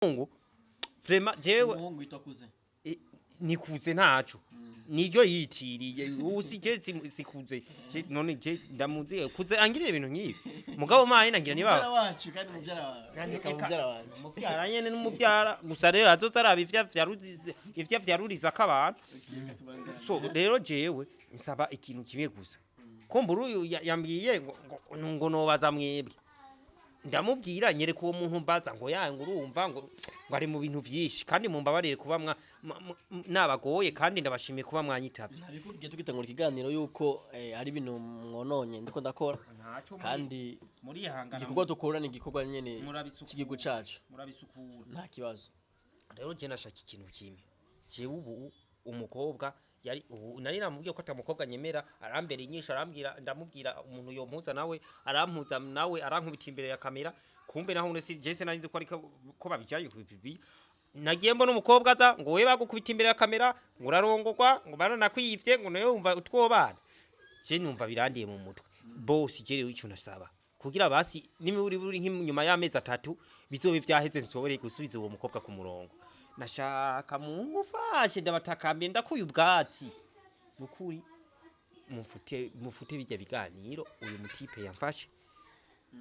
Umuhungu vraiment jewe Umuhungu witwa Kuze. Nikuze ntaco niryo yitiriye ubu je sikuze. None je ndamuzi kuze angirira ibintu nk'ibi, mugabo mayi nangira niba Mubyara wacu kandi mubyara wawe, reka mubyara wanje. Umuvyara nyene n'umuvyara gusa. Rero azoza araba ivyo avyaruzize, ivyo avyaruriza ko abantu. So rero jewe nsaba ikintu kimwe gusa. Kumbura uyu yambwiye ngo nobaza mwebwe. Ndamubwira nyereka uwo muntu mbaza ngo ya ngo urumva ngo ari mu bintu vyinshi, kandi mumbabarire kuba nabagoye, kandi ndabashimiye kuba mwanyitavye. Nabikubwiye tugitangura ikiganiro yuko hari ibintu mwononye ndiko ndakora, kandi Murihangana. igikorwa dukora ni igikorwa nyene Murabisukura. cy'igihugu cacu. Murabisukura. Nta kibazo. Rero je nashaka ikintu kimwe. Jewe ubu umukobwa yari ubu nari namubwiye ko atamukobwa nyemera, arambera inyisho, arambwira, ndamubwira umuntu yompuza nawe, arampuza nawe, arankubita imbere ya kamera. Kumbe naho si je sinari nzi ko ariko ko babijyaye ku bibi. Nagiye mbona umukobwa aza ngo we bagukubita imbere ya kamera, ngo urarongorwa, ngo baranakwivye, ngo nawe wumva utwobana. Je numva birandiye mu mutwe bose. Je rero icyo nasaba kugira basi nimuri buri nk'inyuma y'amezi 3 bizobe vyaheze, nshobore gusubiza uwo mukobwa ku murongo. Nashaka mumufashe, ndabatakambiye, ndakuye ubwatsi nukuri, mufute bijya biganiro uyu mutipe yamfashe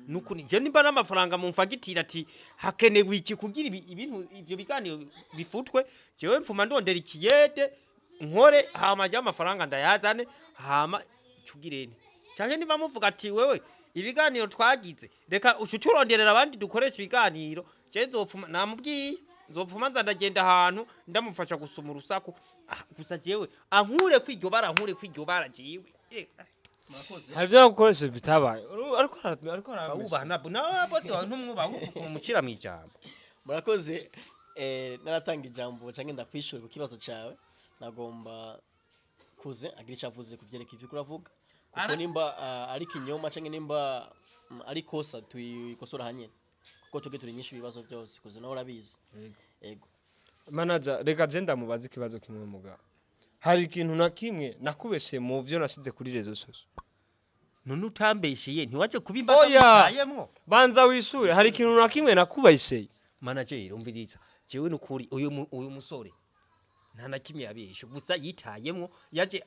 nukuri. Je nimba n'amafaranga mumfagitira ati hakenewe iki kugira ibintu ivyo biganiro bifutwe, jewe mfuma ndondera ikiyede nkore, hama je amafaranga ndayazane, hama cugirene. Canke niba muvuga ati wewe ibiganiro twagize, reka uce turonderera abandi dukoresha ibiganiro, je nzopfuma namubwiye, nzopfuma nza ndagenda ahantu ndamufasha gusoma urusaku. Gusa jewe ankure kwiryo bara, ankure kwiryo bara jewe. Murakoze. Hari ibyo yagukoresheje bitabaye. Ariko arabesha. Wubaha na bose wawe, ntumwubaha umucira mwijambo. Murakoze. Naratanga ijambo canke ndakwishura ku kibazo cawe, nagomba Kuze agira icyo avuze ku vyerekeye ivyo uravuga, kuko nimba ari kinyoma canke nimba ari kosa, tuyikosora hanyene, kuko tuge turi nyinshi ibibazo byose. Kuze nawe urabizi. Ego. Manager, reka je ndamubaza ikibazo kimwe mugabo. Hari ikintu na kimwe nakubeshe mu vyo nashize kuri réseaux sociaux? None utambeshiye ntiwaje kubimbaza? Oya. Mutayemwo. Banza wishure, hari ikintu na kimwe nakubesheye? Manager, umviriza, jewe nukuri uyu musore nta na kimwe yabeshe, gusa yitayemwo yaje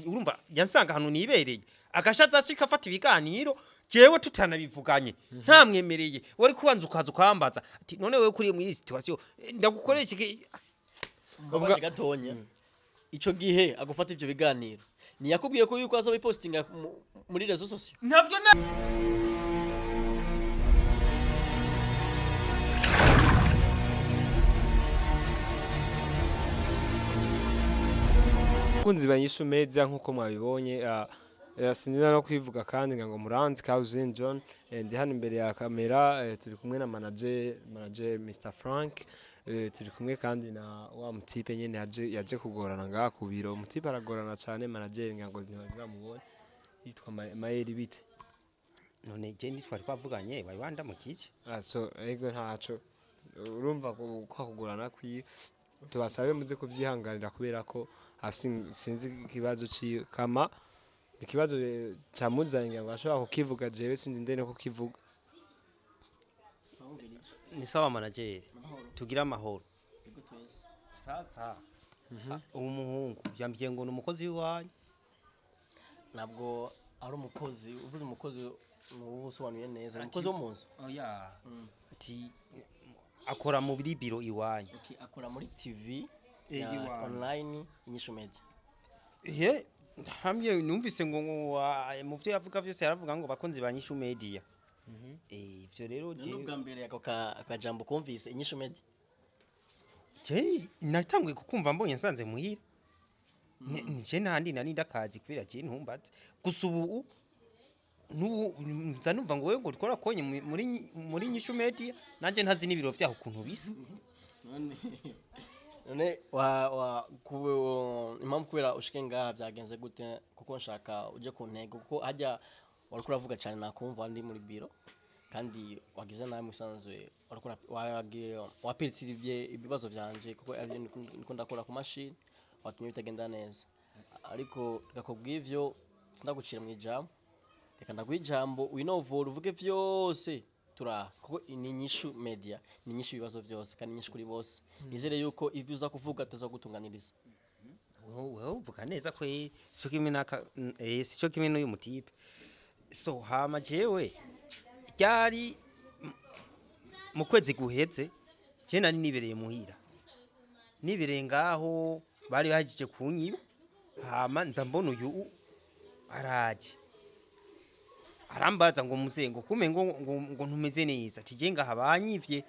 urumva yansanga ahantu nibereye, agashaza ashika afata ibiganiro jewe tutanabivuganye, ntamwemereye. Wari kubanza ukaza ukambaza ati none wewe kuri muri iyi situation ndagukoresha iki? Mbabarire gatonya. Ico gihe agufata ivyo biganiro, ntiyakubwiye ko yuko azobipostinga muri réseaux sociaux? Ntavyo na Kunzi banyishu media, nkuko mwabibonye, sinzi no kwivuga kandi ngo muranzi Cousin John. Ndi hano imbere ya kamera, turi kumwe na manager Mr Frank, turi kumwe kandi na wa mutipe nyene yaje kugorana ngaha ku biro. Mutipe aragorana cyane manager, ngo ntibamubonye, yitwa Mayeri bite? None je ntitwari twavuganye? Wari wandamukije? Ah, so ego ntaco urumva ko kugorana kwiwe tubasabe muze kuvyihanganira, kubera ko afise sinzi ikibazo ciwe kama ikibazo camuzanye ngo ashobora kukivuga, jewe sinzi ndene kukivuga. Ni sawa manager, tugira amahoro. Sasa uwo muhungu yambwiye ngo ni umukozi w'iwanyu. Ntabwo ari umukozi. Uvuze umukozi ni usobanuye neza, ni umukozi wo mu nzu. Oya, ati akora mu biro iwanyu. Okay, akora muri TV ya iwanyu. Online Inyishu Media. He hamye numvise ngo mu vyo yavuga vyose yaravuga ngo bakunzi ba Nyishu Media. Ivyo rero Ni ubwa mbere ako akajambo kumvise Inyishu Media? Je natanguye kukumva mbonye nsanze muhira. Ni je ntandi nari ndakazi kubera je ntumbaze. Gusa ubu nubu nza numva ngo wewe ngo twarakonye muri Nyishu Media, nanje ntazi n'ibiro vyaho ukuntu bisa. None wa wa ku impamvu kubera ushike ngaha byagenze gute? Kuko nshaka uje ku ntego, kuko hajya wariko uravuga cyane nakumva ndi muri biro, kandi wagize nawe musanzwe wariko wagiye wapiritiriye ibibazo vyanje, kuko arivyo ndiko ndakora ku mashini, watumye bitagenda neza. Ariko reka kubw'ivyo sindagucira mu ijambo, reka ndaguha ijambo winovora, uvuge vyose. Turaha kuko ni Inyishu Media, ni inyishu ibibazo byose kandi inyishu kuri bose. Nizere yuko ivyo uza kuvuga tuza gutunganiriza. Wewe uvuga neza ko sico kimwe naka, sico kimwe n'uyu mutipe. So hama jewe ryari mu kwezi guheze, je nari nibereye muhira, nibereye ngaho bari bahejeje kunyiba. Hama nza mbona uyu araje arambaza ngo: "Muze ngo kume ngo ntumeze neza?" Ati: "Je ngaha banyivye."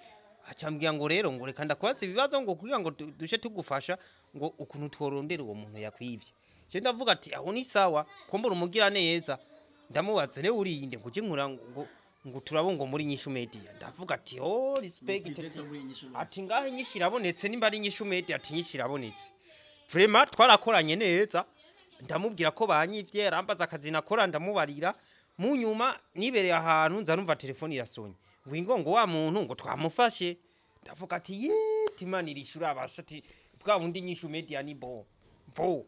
Acambwira ngo: "Rero ngo reka ndakubaza ibibazo ngo kugira ngo dushe tugufasha ngo ukuntu tworondera uwo muntu yakwivye." Je ndavuga ati: "Aho ni sawa ko mbura umugira neza." Ndamubaza: "Ne urinde?" Ngo: "Je nkura ngo turabo ngo muri Inyishu Media." Ndavuga ati: "Oh, respect." Ati: "Ngahe inyishu irabonetse, nimba ari Inyishu Media." Ati: "Inyishu irabonetse." Vraiment twarakoranye neza. Ndamubwira ko banyivye, arambaza akazi nakora, ndamubarira. Mu nyuma nibereye ahantu, nza numva telefone irasonye ngo ingo ngo wa muntu ngo twamufashe. Ndavuga ati: "Ye, Imana irishura abasha." Ati: "Bwa bundi Inyishu Media ni bo bo."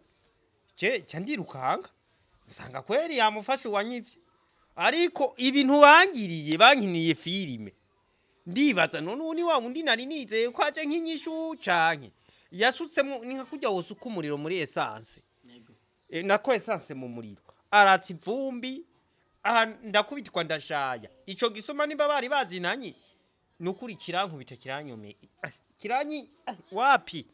Je ca ndirukanga, nsanga kweri yamufashe uwanyivye. Ariko ibintu bangiriye, bankiniye filime. Ndibaza: none ubu ni wa wundi nari nizeye ko aje nk'inyishu, canke yasutsemo ni nka kurya wosuka umuriro muri essence, nako essence mu muriro, aratsa ivumbi. Aha ndakubitwa, ndashaya. Ico gisoma nimba bari bazinanye, nukuri kirankubita, kiranyome, kiranyi wapi.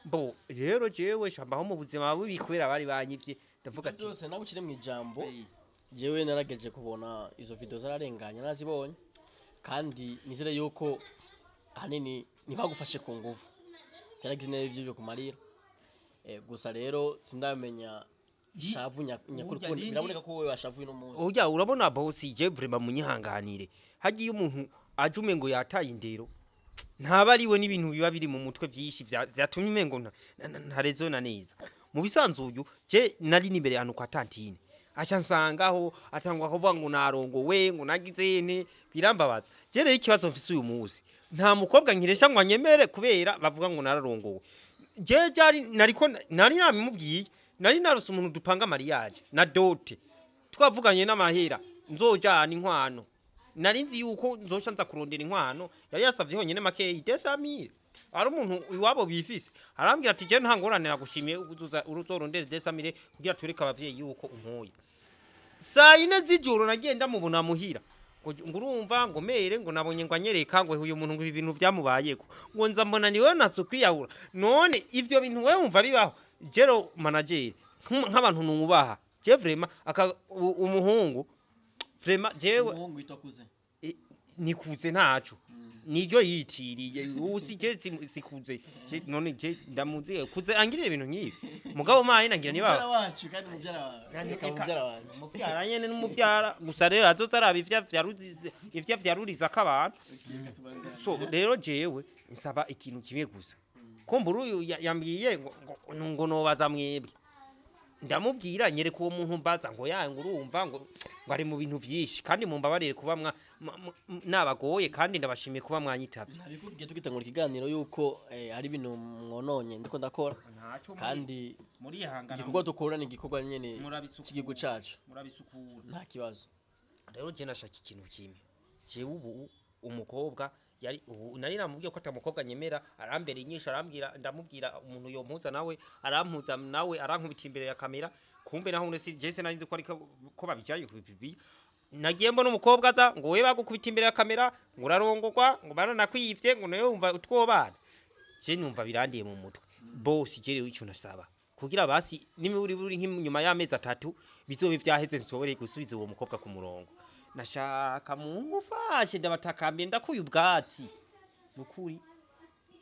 Bo rero jewe shambaho mu buzima bubi kubera bari banyivye. Ndavuga ati Byose nawe ukiri mu ijambo, jewe narageje kubona izo video zararenganye, narazibonye, kandi nizere yuko ahanini ntibagufashe ku nguvu, byaragize neza ivyo bikumarira. Gusa rero sindamenya shavu nyakuri, Burya kuko biraboneka ko wowe washavuye uno munsi. Oya, urabona bosi, je vraiment munyihanganire, hagiye umuntu aje umengo yataye indero, ntaba ariwe n'ibintu biba biri mu mutwe vyinshi vyatumye umengo ntarezona neza. Mu bisanzwe uyu je nari nibereye ahantu kwa tantine, aca nsangaho atangwa kuvuga ngo narongowe, ngo nagize nte. Birambabaza. Je rero ikibazo mfise uyu munsi, nta mukobwa nkiresha ngo anyemere kubera bavuga ngo nararongowe. Je ryari nariko nari nabimubwiye, nari narose umuntu dupanga mariage na dot, twavuganye n'amahera nzojana inkwano. Nari nzi yuko nzosha nza kurondera inkwano, yari yasavye honyene makeyi, 200,000. Ari umuntu iwabo bifise. Arambwira ati: "Je nta ngorane, nagushimiye, uzuza uruzorondere 200,000 kugira tureke abavyeyi yuko unkoye." Saa 4 z'ijoro nagiye ndamubona muhira, ngo urumva ngo mere ngo nabonye ngo anyereka ngo uyu muntu ngo ibi bintu vyamubayeko, ngo nza mbona niwe natse kwiyahura. None ivyo bintu wewe wumva bibaho? Jero manager, nk'abantu nubaha, je vraiment umuhungu vraiment jewe Umuhungu witwa Kuze. Nikuze ntaco niryo yitiriye usi je sikuze. Je none je ndamuziye kuze angirira ibintu nk'ibi? Mugabo mayi nangira niba Mubyara wacu kandi mubyara wawe, reka mubyara wanje. Umuvyara nyene n'umuvyara gusa. Rero azoza araba ivyo avyaruzize, ivyo avyaruriza k'abantu. So rero jewe nsaba ikintu kimwe gusa. Kumbura uyu yambwiye ngo nobaza mwebwe. Ndamubwira: "Nyereka uwo muntu mbaza." Ngo ya ngo urumva ngo ari mu bintu vyinshi. Kandi mumbabarire kuba nabagoye, kandi ndabashimiye kuba mwanyitavye. Nabikubwiye tugitangura ikiganiro yuko hari ibintu mwononye ndiko ndakora, kandi Murihangana. igikorwa dukora ni igikorwa nyene Murabisukura. cy'igihugu cacu. Murabisukura. Nta kibazo. Rero je nashaka ikintu kimwe. Jewe ubu umukobwa yari ubu nari namubwiye ko atamukobwa nyemera, arambera inyishu, arambwira, ndamubwira umuntu yompuza nawe, arampuza nawe, arankubita imbere ya kamera. Kumbe naho none si je sinari nzi ko ariko ko babijyaye ku bibi. Nagiye mbona umukobwa aza ngo: "We bagukubita imbere ya kamera ngo urarongogwa, ngo baranakwivye," ngo nawe wumva utwobana. Je numva birandiye mu mutwe bose. Je rero icyo nasaba, kugira basi nimiburi buri nk'inyuma y'amezi 3 bizobe vyaheze, nshobore gusubiza uwo mukobwa ku murongo. Nashaka mumufashe, ndabatakambiye, ndakuye ubwatsi. Nukuri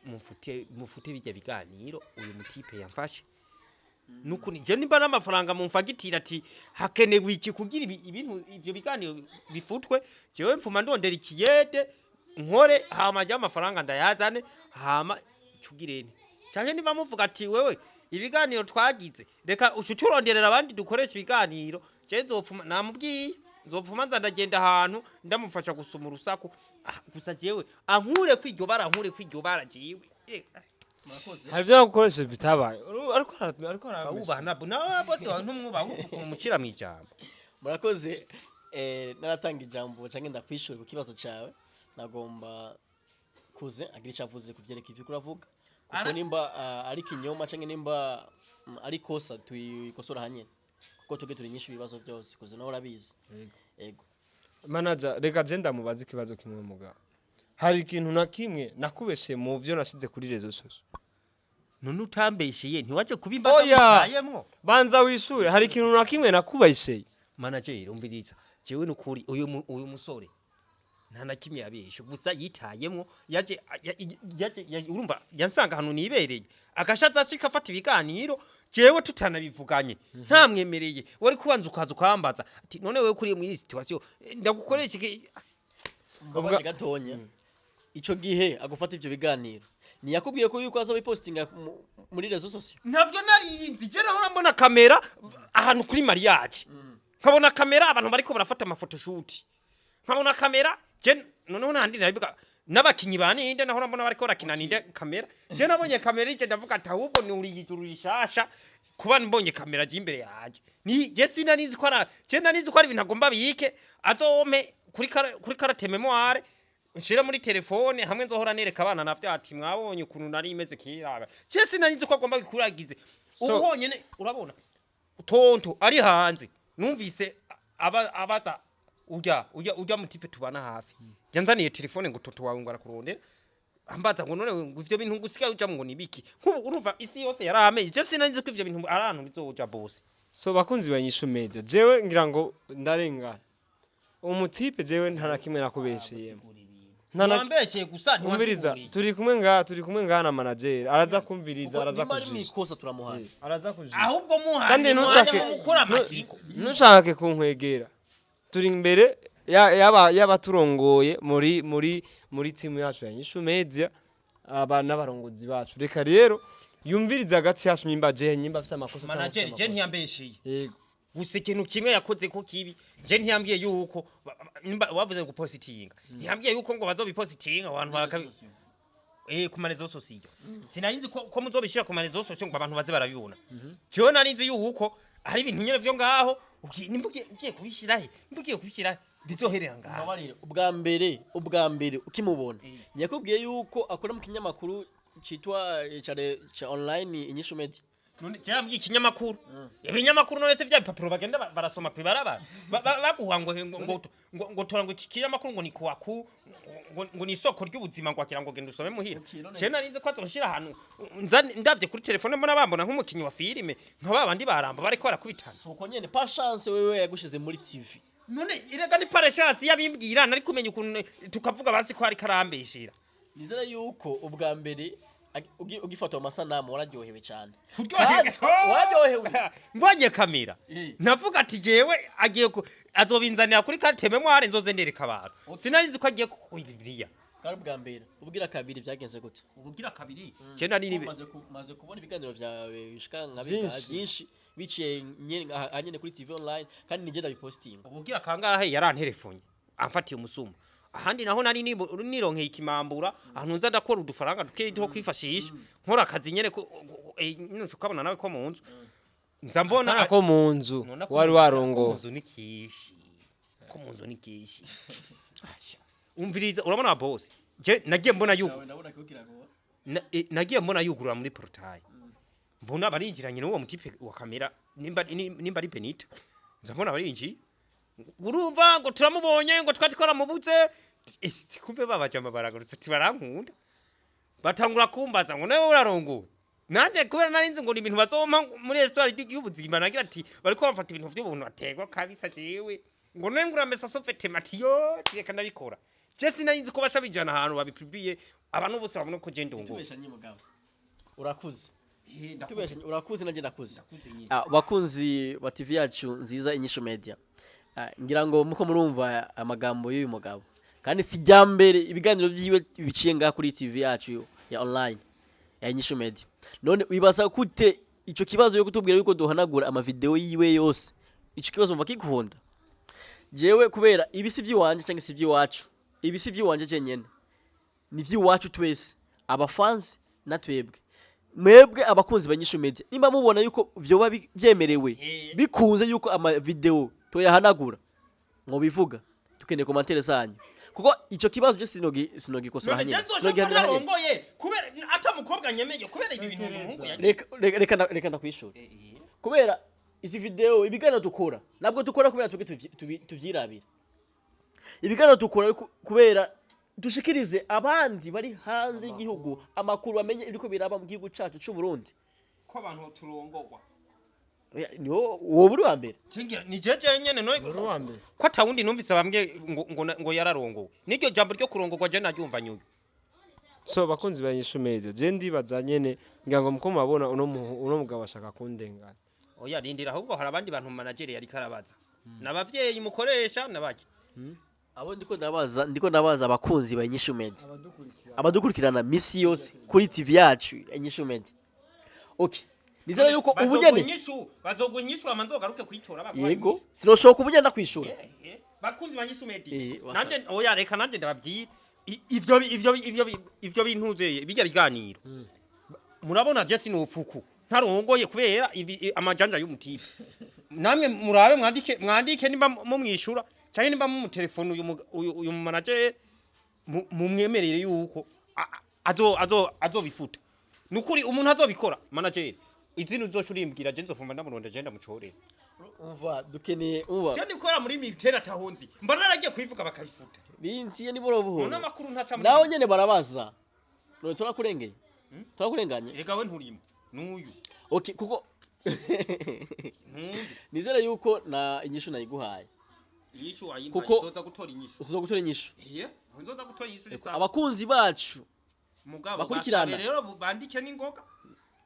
mufute bijya biganiro uyu mutipe yamfashe. Nukuri je nimba n'amafaranga mumfagitira, ati hakenewe iki kugira ibintu ivyo biganiro bifutwe, jewe mfuma ndondera ikiyede nkore, hama je amafaranga ndayazane, hama cugirene. Canke niba muvuga ati: "Wewe ibiganiro twagize, reka uce turonderera abandi dukoresha ibiganiro," je nzopfuma namubwiye, nzopfuma nza ndagenda ahantu ndamufasha gusoma urusaku. Gusa jewe ankure kwiryo bara, ankure kwiryo bara jewe. Murakoze. Hari ibyo yagukoresheje bitabaye. Ariko arabesha. Awubaha nabo nawe bose wawe ntumwubaha, umucira mu ijambo. Murakoze. Naratanga ijambo canke ndakwishura ku kibazo cawe, nagomba kuze agira ico avuze ku vyerekeye ivyo uravuga, kuko nimba ari kinyoma canke nimba ari kosa, tuyikosora hanyene, kuko tuge turi nyinshi ibibazo byose kuze nawe urabizi. Ego. Manager, reka je ndamubaza ikibazo kimwe. Mugabo hari ikintu na kimwe nakubeshe mu vyo nashize kuri réseaux sociaux? None utambesheye ntiwaje kubimbaza? Oya. Mutayemwo. Banza wishure, hari ikintu na kimwe nakubesheye? Manager, umviriza, jewe nukuri uyu musore nta na kimwe yabeshe, gusa yitayemwo yaje yaje urumva yansanga ahantu nibereye, agashaza ashika afata ibiganiro jewe tutanabivuganye, ntamwemereye. Wari kubanza ukaza ukambaza ati: "None wewe kuri muri iyi situation, ndagukoresha iki?" Ubwa gatonya, ico gihe agufata ivyo biganiro, ntiyakubwiye ko yuko aza bipostinga muri réseaux sociaux? Ntavyo narizi. Je nahora mbona kamera ahantu kuri mariage, nkabona kamera abantu bariko barafata amaphotoshoot, nkabona kamera. Je noneho nandi nabivuga n'abakinyi ba ninde, nahora mbona bariko barakina ninde kamera. Je nabonye kamera ije, ndavuga ati: "Ahubwo ni uri ijuru rishasha kuba mbonye kamera je imbere yanje." Ni je sinanizi ko ara je nanizi ko ari ibintu agomba bike azome kuri carte mémoire, nshira muri telefone hamwe nzohora nereka abana navyo ati: "Mwabonye ukuntu nari imeze kera." Je sinanizi ko agomba bikuragize. Ubu honyene urabona tonto ari hanze, numvise aba abaza urya mutipe tubana hafi yanzaniye telefone ngo: "Tonto wawe ngo arakurondera." Ambaza ngo: "None ngo ivyo bintu ngo usigaye ujamwo ngo nibiki?" Nk'ubu urumva isi yose yaramenye. Je sinanizi ko ivyo bintu ari ahantu bizoja, bose. So bakunzi ba Inyishu Media, jewe ngira ngo ndarengana umutipe, jewe nta na kimwe nakubesheyemo. Nta na Wambeshye gusa. Umviriza. Ntiwasiguriye. Turi kumwe ngaha na manager, araza kumviriza, araza Nimba ari kujisha. mwikosa, turamuhana. Araza kujisha. Ahubwo muhane Kandi ntushake mukora amatiko. Ntushake kunkwegera, turi imbere y'abaturongoye muri timu yacu ya Inyishu Media, aba n'abarongozi bacu. Reka rero yumvirize hagati yacu nyimba je nyimba afise amakosa cyangwa Manager, afise je amakosa. ntiyambesheye. Yego. Gusa ikintu kimwe yakoze ko kibi, je ntiyambwiye yuko nimba wavuze ngo positinga, ntiyambwiye yuko ngo bazobipositinga abantu bakabi ku maréseaux sociaux. Sinari nzi ko muzobishira ku maréseaux sociaux ngo abantu baze barabibona. Jewe nari nzi yuko hari ibintu nyene vyo ngaho nimba ugiye kubishira he, nimba ugiye kubishira he, bizoherera ngaho. Mbabarire, ubwa mbere ukimubona, ntiyakubwiye yuko akora mu kinyamakuru citwa ca online Inyishu Media? None je yambwiye ikinyamakuru, ibinyamakuru. None se vya bipapuro bagenda barasoma kwibarabara baguha ngo tora ngo iki kinyamakuru ngo ni kuwaku ngo ni isoko ry'ubuzima, ngo akira ngo genda usome muhira. Okay, none- Je nari nzi ko azoshira ahantu nza ndavye kuri telefone mbona bambona nk'umukinyi wa filime, nka babandi baramba bariko barakubitana. Suko nyene, par chance wewe yagushize muri TV. None erega ni par chance, yabimbwira nari kumenya ukuntu tukavuga basi ko ari karambeshera. Nizere yuko ubwa mbere ugifata amasanamu wararyohewe cyane. Kuryoherwa. Kandi wararyohewe. Mbonye kamera navuga ati: "Jewe agiye azobinzanira kuri carte mémoire, nzoze ndereka abantu." Sinari nzi ko agiye kuri bibiliya. Bwari ubwa mbere. Ubwira kabiri byagenze gute? Ubugira kabiri je nari nibe Maze kubona ibiganiro vyawe bishika nka Vyinshi. byinshi biciye nyene aha nyene kuri TV online, kandi nije ndabipostinga. Ubugira kangahe yaranterefonye amfatiye umusuma. Ahandi naho nari nironkeye ikimambura ahantu nza ndakora udufaranga dukeyi two kwifashisha, nkora akazi nyene ko nyene ukabona nawe ko mu nzu nza mbona. Akana ko mu nzu. None ko Wari mu nzu- ko mu warongowe. nzu ni kishi, ko mu nzu ni kishi. Asha. Umviriza, urabona boss, je nagiye mbona yuko Ndabona ko kiragora. Nagiye mbona yugurura muri portail, mbona barinjiranye n'uwo mutipe wa kamera, nimba ari Benita. Nza mbona barinjiye, urumva ngo turamubonye, ngo twari twaramubuze. Kumbe babajama baragarutse, ati barankunda, batangura kumbaza ngo: "Nawe urarongowe?" Nanjye kubera nari nzi ngo ni ibintu bazompa muri histoire y'ubuzima, nagira ati bariko bafata ibintu vy'ubuntu bategwa kabisa. Jewe ngo none nguramesa sofete matiyo, reka ndabikora. Je sinari nzi ko baca bijana ahantu babipubliye, abantu bose babona ko je ndongowe. Tubeshanye mugabo, urakuze. Tubeshanye, urakuze, nanjye ndakuze. Ndakuze nyine. Bakunzi ba TV yacu nziza Inyishu Media, ngira ngo muko murumva amagambo y'uyu mugabo, kandi si rya mbere ibiganiro byiwe biciye ngaha kuri TV yacu ya online ya Inyishu Media. None wibaza gute ico kibazo yo kutubwira yuko duhanagura amavideo yiwe yose? Ico kibazo mva kiguhonda jewe, kubera ibi si ivy'iwanje canke si ivy'iwacu, ibi si ivy'iwanje jenyene, ni ivy'iwacu twese, abafansi na twebwe mwebwe abakunzi ba Inyishu Media. Nimba mubona yuko vyoba vyemerewe, bikunze yuko ama video toyahanagura. Mwobivuga, dukeneye commentaires zanyu, kuko ico kibazo je sinogikosora None hanyene, je nzoca sinogihanira hanyene. ntarongoye kubera ata mukobwa nyemeye, kubera ibi bintu uyu muhungu yagize. Reka ndakwishura. Kubera izi video, ibiganiro dukora, ntabwo dukora kubera twebwe tuvyirabira. Ibiganiro dukora kubera dushikirize abandi bari hanze y'igihugu amakuru, bamenye ibiriko biraba mu gihugu cacu c'u Burundi. Ko abantu turongogwa. Oya, ni wowe uri wa mbere. Cingira ni jeje nyene none. Uri uwa mbere. Ko atawundi numvise bambwe ngo yararongowe, niryo jambo ryo kurongogwa je naryumva nyuyu. So bakunzi ba Inyishu Media, je ndibaza nyene ngira ngo muko murabona uno mugabo ashaka kundenganya. Oya, rindira, ahubwo hari abandi bantu manager yari karabaza nabavyeyi mukoresha nabaki. Abo ndiko ndabaza abakunzi ba Inyishu Media, abadukurikirana misi yose kuri TV yacu Inyishu Media. Okay, nizera yuko ubu nyene inyishu bazoguha inyishu, hama nzogaruke kuyitora baguhaye Yego. inyishu. Sinoshoka ubu nyene ndakwishura. Bakunzi ba Inyishu Media, Wasa. nanje oya, reka nanje ndababwira ivyo bintuze bijya biganiro murabona, je sinufuku ntarongoye kubera amajanja y'umutipe. Namwe murabe mwandike nimba mumwishura cyangwa nimba mumutelefone uyu mu manager, mumwemerere yuko azobifuta. Nukuri umuntu azobikora, manager, izina uzoca urimbwira, je nzofumba ndamuronda, je ndamucorera. Umva, dukeneye, umva. Je ndikora muri militaire, atahonzi mbona naragiye kubivuga bakabifuta. Binziye ni buhoro buhoro. None amakuru ntaca muri Nawe nyene barabaza, none turakurengeye, turakurenganye. Erega we nturimo nuyu. Okay, kuko Ntuyu. nizere yuko na inyishu nayiguhaye. Inyishu wayimpaye. Nzoza gutora inyishu. Uzoza gutora inyishu. Iye, nzoza gutora inyishu risa. Abakunzi bacu Mugabo bakurikirana. basabe rero bandike n'ingoga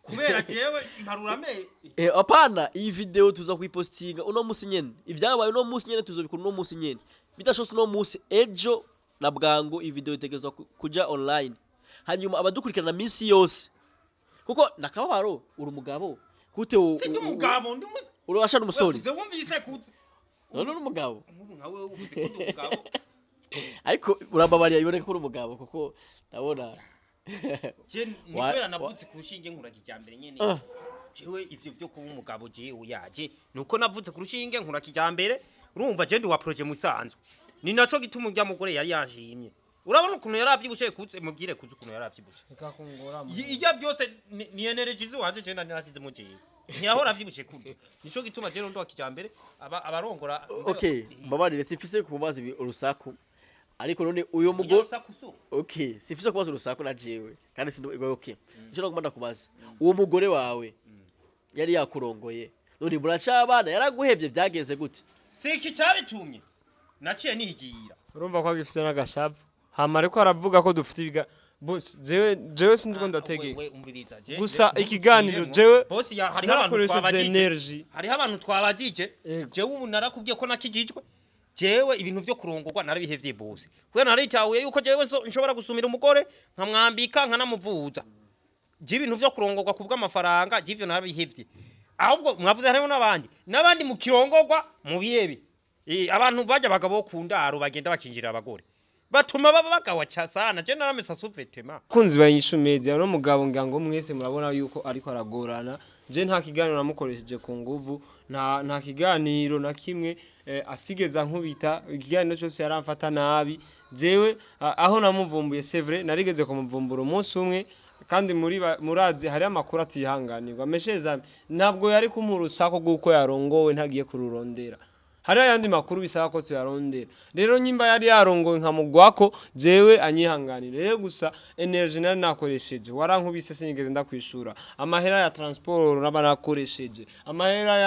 kubera jewe mparurame. Apana, iyi video tuza kuyipostinga uno musi nyene. Ibyabaye uno musi nyene tuzobikora uno musi nyene. Bidashobotse uno musi, ejo na bwangu iyi video itegerezwa kuja online, hanyuma abadukurikirana minsi yose, kuko nakababaro, uri umugabo gute Sinjye umugabo, ndi urabasha n'umusore. Uze wumvise kuze. None uri umugabo. Nk'ubu nkawe uvuze ko ndi umugabo. Ariko urambabariye, biboneka ko uri umugabo, kuko ndabona Je ni kubera navutse ku rushinge nkura kijambere nyene. Jewe ivyo vyo kuba umugabo, jewe yaje nuko navutse ku rushinge nkura kijambere. Urumva, je ndi wa projet musanzwe, ni naco gituma urya mugore yari yanshimye. Urabona ukuntu yari avyibushe kuze, mubwire kuze ukuntu yari avyibushe. Bikakungora. Ijya byose ni energy ziwanje, je nari nasize mu jewe, ntiyahora avyibushe kurya. Nico gituma je ndo wa kijambere abarongora. Okay, mbabarire, sifise kubaza urusaku, ariko none uyo mugore Urusaku. Okay, sifise kubaza urusaku na jewe kandi sindi. Okay, icyo nagomba ndakubaza, uwo mugore wawe yari yakurongoye, none muracabana, yaraguhevye, byagenze gute? Si iki cyabitumye naciye nigira. Urumva ko agifise n'agashavu, hama ariko aravuga ko dufite ibiga boss. Jewe sinzi ko ndategeka. We, umviriza, Gusa ikiganiro jewe boss ya hariho abantu narakoresheje twabajije. energy. Hariho abantu twabajije. Yego. Jewe ubu narakubwiye ko nakijijwe. Jewe ibintu vyo kurongorwa narabihevye bose, kubera naritahuye yuko jewe nshobora gusumira umugore, nkamwambika, nkanamuvuza. Je ibintu vyo kurongorwa kubw'amafaranga, je ivyo narabihevye. Ahubwo mwavuze hariho n'abandi mukirongorwa mubihebe. Abantu bajya abagabo ku ndaro bagenda bakinjira abagore, batuma baba bagawa sana. Je naramesa suvetema. Kunzi ba Inyishu Media, uno mugabo ngira ngo mwese murabona yuko ariko aragorana. Je nta kiganiro namukoresheje ku nguvu, nta kiganiro na kimwe atigeza nkubita. Ikiganiro cyose yaramfata nabi. Jewe aho namuvumbuye, c'est vrai, narigeze kumuvumbura umunsi umwe, kandi muri murazi hari amakuru atihanganirwa mesheza. Ntabwo yari kumpa urusaku rw'uko yarongowe ntagiye kururondera. Hari ayandi makuru bisaba ko tuyarondera. Rero nyimba yari yarongowe nkamugwako, jewe anyihanganire. Rero gusa energy nari nakoresheje, warankubise sinigeze ndakwishura, amahera ya transport naba nakoresheje, amahera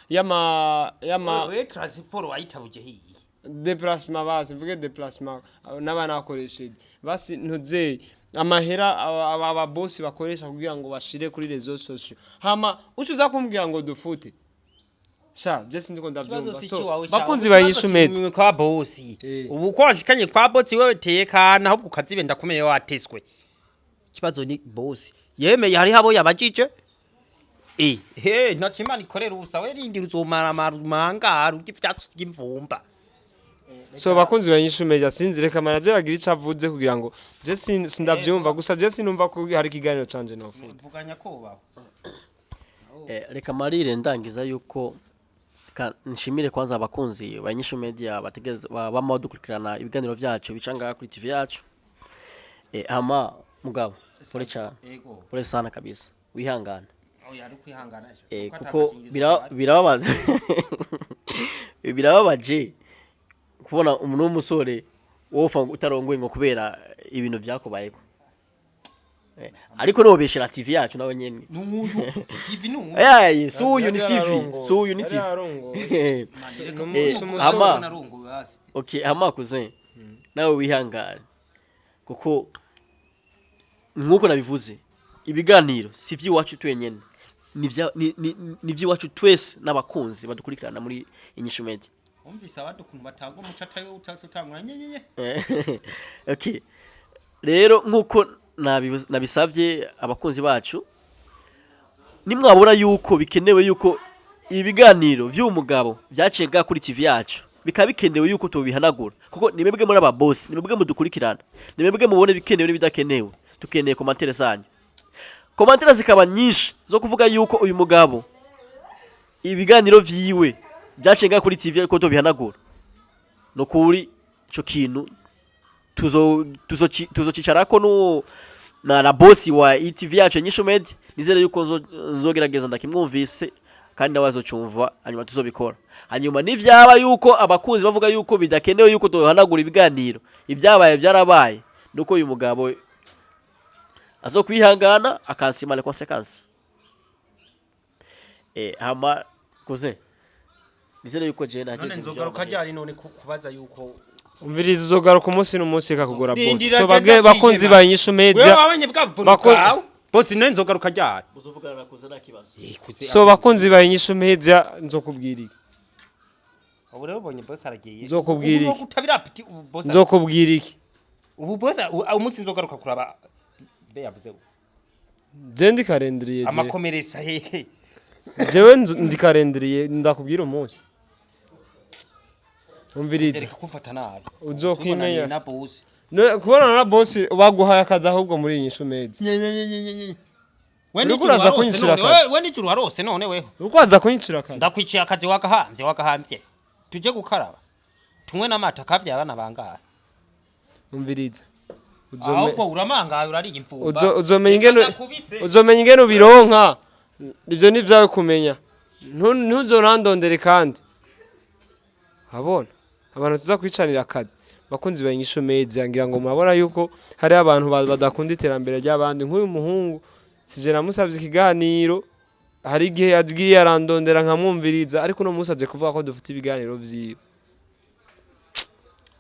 yama We transport wayitabuje hiyi. Déplacement, basi mvuge déplacement naba nakoresheje, basi ntuzeye amahera aba boss bakoresha kugira ngo bashire kuri réseaux sociaux, hama ucuza kumbwira ngo dufute. Sha je sindiko ndavyumva. So bakunzi ba Inyishu Media, kwa bosi. Ubu ko washikanye kwa bosi, wewe tekana, ahubwo ukazibe ndakumeye wateswe. Ikibazo ni bosi yemeye, hariho abo yabajije. He ntacyo Imana ikorera ubusa. We rindi uzomara mangara urya ivyatsi vy'imvumba. So bakunzi ba Inyishu Media, sinzi, reka manager agira ico avuze kugira ngo je sindavyumva. Gusa je sinumva ko hari ikiganiro canje nofuta. Mvuganya ko baho. Reka marire ndangiza yuko Reka nshimire kwanza abakunzi ba Inyishu Media bategereza bama badukurikirana ibiganiro vyacu bica ngaha kuri TV yacu. Hama mugabo, pole cyane. Ego. Pole sana kabisa, wihangane. Oya, ari kwihangana. Kuko birababaza, birababaje kubona umuntu w'umusore wofa utarongoye ngo kubera ibintu vyakubayeko. Ariko nobeshera TV yacu nawe nyene. N'uyu si TV, n'uyu. Ayaye, si uyu ni Yari TV. yararongoye. Si uyu ni Yari TV. yararongoye. Ama Narongowe hasi. Okay, hama cousin, nawe wihangane, kuko nkuko nabivuze, ibiganiro si iby'iwacu twenyene, ni iby'iwacu twese n'abakunzi badukurikirana muri Inyishu Media. Umvise abandi ukuntu batanga umuco, atari wowe utangura nyenyenye. Okay, rero nkuko nabisabye abakunzi bacu, nimwabura yuko bikenewe yuko ibiganiro vy'uyu mugabo vyaciye bwa kuri TV yacu, bikaba bikenewe yuko tubihanagura, kuko ni mwebwe muri aba boss, ni mwebwe mudukurikirana, ni mwebwe mubone ibikenewe n'ibidakenewe. Tukeneye commentaires zanyu, commentaires zikaba nyinshi zo kuvuga yuko uyu mugabo ibiganiro vyiwe vyaciye bwa kuri TV ko tubihanagura. No kuri ico kintu tuzocicarako nu na boss wa ETV yacu Inyishu Media. Nizere yuko nzogerageza ndakimwumvise kandi nawe azocumva, hanyuma tuzobikora. Hanyuma nivyaba yuko abakunzi bavuga yuko bidakenewe yuko tuhanagura ibiganiro, ibyabaye byarabaye, nuko uyu mugabo azokwihangana akansima les conséquences. Hama cousin, nizere yuko je nta None nzogaruka ryari none kubaza yuko Umviriza, uzogaruka umunsi n'umunsi kakugura boss. Rindira, So genda bage bakunzi kwiheba. ba Inyishu Media. Wewe wabonye bwa buntu bwawe, boss, none nzogaruka ryari? Muzovugana na cousin, nta kibazo. So bakunzi ba Inyishu Media, nzokubwira iki? Ubu rero ubonye boss aragiye. Nzokubwira Ubu iki? gutabira piti ubu boss. Nzokubwira iki? Ubu boss umunsi nzogaruka kuraba be yavuze. Je ndikarendiriye je. Amakomeresa hehe? Jewe ndikarendiriye, ndakubwira umunsi. Umviriza. Reka kufata nabi. Uzokwimenya. Na boss. No, kubonana na boss, baguhaye akazi ahubwo muri Inyishu Media. We Uriko uraza kunyicira akazi. We nijuru warose none weho. Uriko waza kunyicira akazi. Ndakwiciye akazi, wagahamvye, wagahamvye. Tuje gukaraba tunywe n'amata kavye abana bangahe? Umviriza. Ahubwo uramangaye, urariye imfumba. Uzomenya ingene Ndakubise. Uzomenya ingene ubironka. Ivyo ni vyawe kumenya. Ntuzonandondere kandi. Abona abantu tuza kwicanira akazi. Bakunzi ba Inyishu Media, ngira ngo murabona yuko hari abantu badakunda iterambere ry'abandi. Nk'uyu muhungu sije namusavye ikiganiro, hari igihe yagiye arandondera nkamwumviriza, ariko uno munsi aje kuvuga ko dufite ibiganiro vyiwe.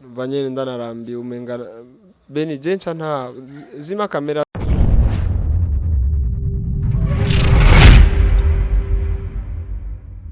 Umva nyene, ndanarambiwe, umenga beni je nca nta zima kamera.